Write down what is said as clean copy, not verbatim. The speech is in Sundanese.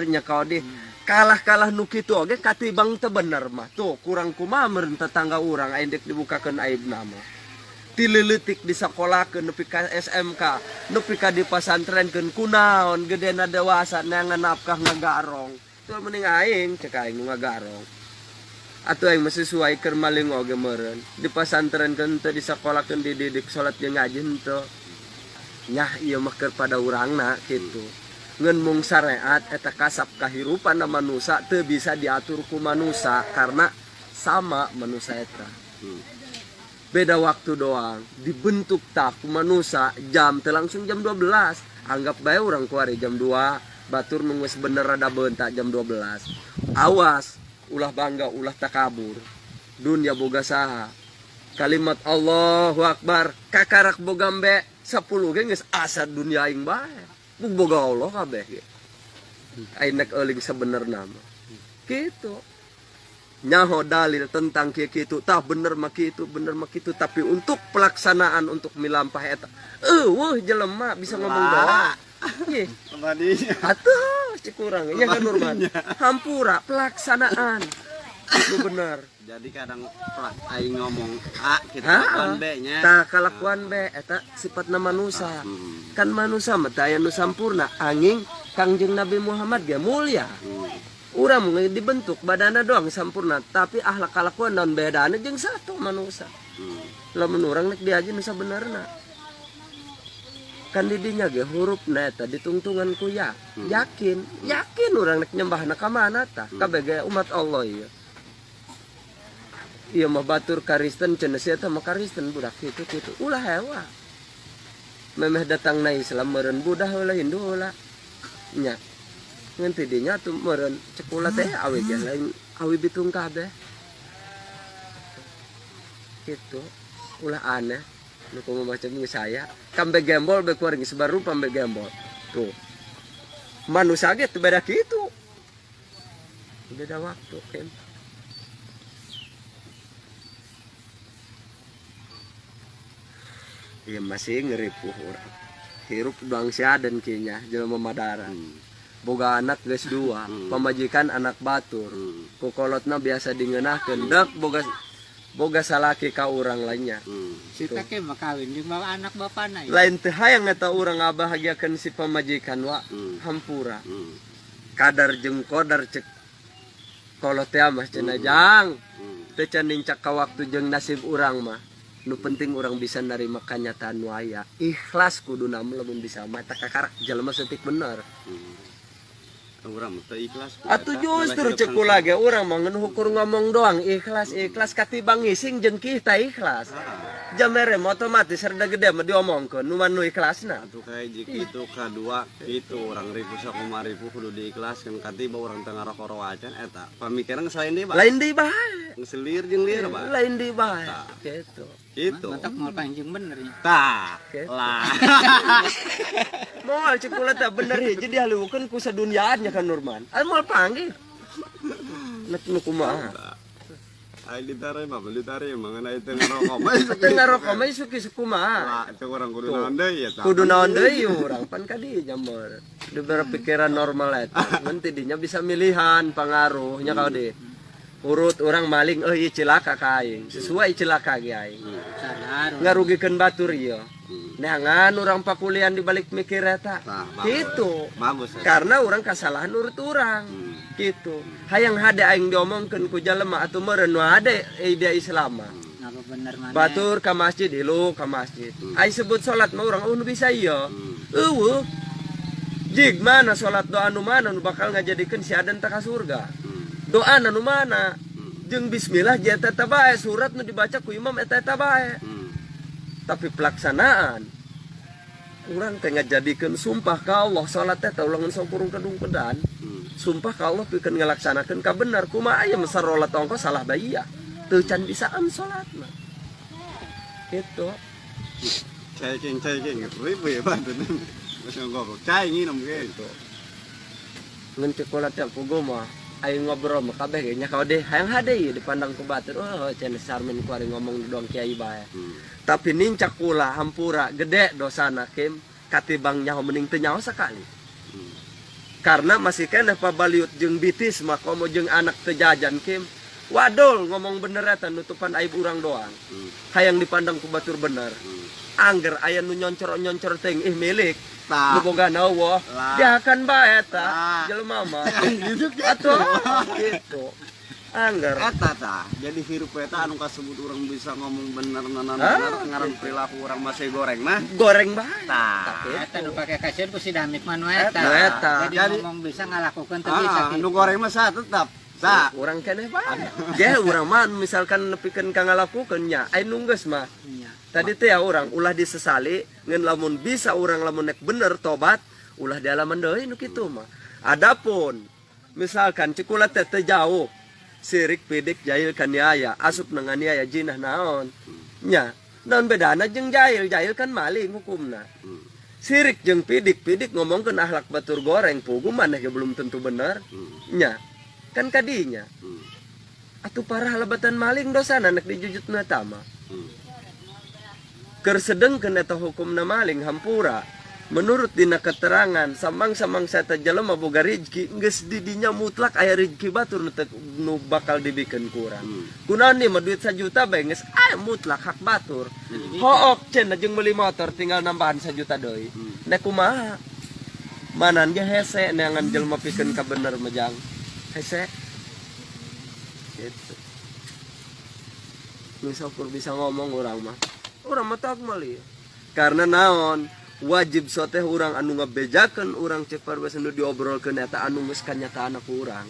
Nya kau di kalah-kalah nu kitu oge katibang teu bener mah tuh kurang kumaha meureun tetangga urang aing dek dibukakeun aibna mah. Ti leuletik disakolakeun nepi ka SMK, nepi ka dipasantrenkeun kunaon gedena dewasa neangan nafkah ngagarong. Tuh mending aing cek aing nu ngagarong. Atuh aing mah sesuai keur maling oge meureun. Dipasantrenkeun henteu disakolakeun dididik salat jeung ngaji henteu. Nyah ieu mah keur pada urangna kitu. Ngen mung sareat eta kasab kahirupan na manusa teu bisa diatur ku manusa karna sama manusa eta. Beda waktu doang dibentuk tah ku manusa jam teu langsung jam 12 anggap bae urang kuari jam 2 batur nu geus bener rada beunta jam 12. Awas ulah bangga ulah takabur dunya boga saha kalimat Allahu akbar kakarak boga embe 10 ge geus asa dunya aing bae. Boga Allah kabeh ge. Aing nek euling sabenerna mah. Kitu. Nyaho dalil tentang kieu kitu tah bener mah kitu bener mah kitu tapi untuk pelaksanaan untuk milampah eta eueuh jelema bisa ngomong doang. Ih. Atuh cek urang nya kan Nurman. Hampura pelaksanaan. Itu bener. Jadi kadang aing ngomong A kita kalakuan B nya. Tah kalakuan B eta sifatna manusa. Kan manusa mah teu aya nu sampurna anging Kangjeng Nabi Muhammad ge mulia. Urang mah dibentuk badana doang sampurna tapi akhlak kalakuan naon bedana jeung satu manusa. Lamun urang nek diaji nu sabenerna. Kan di dinya ge hurufna eta ditungtungan ku ya. Yakin, yakin urang nek nyembahna ka mana tah? Kabeh ge umat Allah ieu. Ieu mah batur Karisten cenah si eta mah Karisten budak kitu kitu. Ulah hewa. Memeh datang na Islam meureun Buddha heula Hindu heula. Nya. Ngan ti dinya atuh meureun cek ulah teh awi ge lain awi bitung kabeh. Kitu. Ulah aneh. Nu kumaha macam geus aya. Kambe gembol be kuari geus barupa ambe gembol. Tuh. Manusa ge teu beda kitu. Beda waktu kan. Iya masih ngeripuh urang. Hirup doang siaden kinya jelema madara. Boga anak geus dua, pamajikan anak batur. Ku kolotna biasa dingeunahkeun dek boga boga salaki ka urang lainnya. Si teh mah kawin jeung bawa anak bapana ieu. Lain teu hayang eta urang ngabahagiakeun si pamajikan wa hampura. Kadar jeung kodar cek kolot teh mah cenah jang. Teu can nincak ka waktu jeung nasib urang mah. Nu penting urang bisa narima kanyataan nu aya. Ikhlas kuduna mah lamun bisa mah eta kakarak jelema seutik bener. Urang mah teu ikhlas. Atuh justru cek kula ge urang mah ngan hukur ngomong doang ikhlas ikhlas katibang ngising jeung kita ikhlas. Jamere mah otomatis rada gede mah diomongkeun nu mah nu ikhlasna. Atuh kayak jik itu kadua itu urang ribu sakumaha ribu kudu diikhlaskeun katiba urang teu ngarokok acan eta pamikiran geus lain deui bae. Lain deui bae. Geus lieur jeung lieur bae. Lain deui bae. Tah. Gitu. Gitu. Mantap moal panjang bener nya. Tah. Gitu. Lah. Moal cek kula teh bener hiji dihalukeun ku sadunyaan nya kan Nurman. Aya moal panggih. Nek nu kumaha. Aing ditarima, beli tarima, ngan aing teu ngarokok mah isuk Teu ngarokok mah isuk isuk kumaha. Lah, itu urang kudu naon deui ya tah. Kudu naon deui urang pan ka dinya meur. Di berpikiran normal eta. Ngan ti dinya bisa milihan pangaruh nya ka di. Urut urang maling euy ieu cilaka ka aing. Sesuai cilaka ge aing. Sadar. Ngarugikeun batur ieu. Neangan urang pakulian di balik mikir eta. Tah, bagus. Gitu. Bagus, ya. Karena urang kasalahan urut urang. Gitu. Hayang hade aing diomongkeun ku jelema atuh meureun nu hade ide Islam mah. Ngapa bener maneh? Batur ka masjid hilu ka masjid. Aing sebut salat mah urang eueuh nu bisa ieu. Eueuh. Jig mana salat doa nu mana nu bakal ngajadikeun si adan teh ka surga. Doa nu mana? Jeung bismillah je eta eta bae surat nu dibaca ku imam eta eta bae. Tapi pelaksanaan urang teh ngajadikeun sumpah ka Allah salat teh teh ulah ngan sampurung kadung kedan. Sumpah ka Allah pikeun ngalaksanakeun ka bener kumaha aya mah sarolat ongko salah bae iya. Teu can bisaan salat mah. Gitu. Cai cai ribu ya bantu. Geus ngobrol. Cai nginum ge. Gitu. Ngan cek kula teh puguh mah aing ngobrol mah kabeh ge nya ka deh hayang hade ieu dipandang ku batur. Oh cenah Sarmin ku ari ngomong doang kiai bae. Tapi nincak kula hampura gede dosana Kim katibang nyaho mending teu nyaho sakali. Karena masih keneh pabaliut jeung bitis mah, komo jeung anak teu jajan, Kim. Wadul ngomong bener eta nutupan aib urang doang. Hayang dipandang ku batur bener. Angger aya nu nyoncor-nyoncor teuing ih milik. Tah. Nu boga euweuh. Lah. Dihakan bae eta Lah. jelema mah. Gitu. Atuh gitu. Angger. Eta tah, jadi hirup eta anu kasebut urang bisa ngomong bener nanan Ah. bener, ngaran perilaku urang masih goreng mah. Goreng bae. Tah. Tapi Eta nu pake kasieun ku si Damit mah nu eta. Eta. Jadi Jadi- ngomong bisa ngalakukeun teu bisa Ah, kitu. nu goreng mah sa tetap. Sa. Urang keneh bae. Ge urang mah misalkan nepikeun ka ngalakukeun nya, aya nu geus mah. Nya. Tadi teh ya urang ulah disesali, ngan lamun bisa urang lamun nek bener tobat, ulah dialaman deui nu kitu mah. Adapun misalkan cikula teh teu jauh, sirik pidik jahil kaniaya, asup na nganiaya jinah naon. Nya, naon bedana jeung jahil? Jahil kan maling hukumna. Sirik jeung pidik, pidik ngomongkeun akhlak batur goreng, pugu maneh ge belum tentu bener. Nya, kan kadinya. Atuh parah lebatan maling dosana nek dijujutna tama. Keur sedengkeun eta hukumna maling hampura. Menurut dina keterangan samang-samang eta jelema boga rizki geus di dinya mutlak aya rizki batur nu, nu bakal dibikeun ku urang. Kunaon nih mah duit 1 juta bae geus aya mutlak hak batur. Hook cenah jeung meuli motor tinggal nambahan 1 juta deui. Nek kumaha? Manan ge hese neangan jelema pikeun ka bener mah, Jang. Hese. Gitu. Bisa ukur bisa ngomong urang mah. Urang mah tak meuli. Karena naon? Wajib soteh urang anu ngabejakeun urang cek parbesan nu diobrolkeun eta anu geus kanyataan ku urang.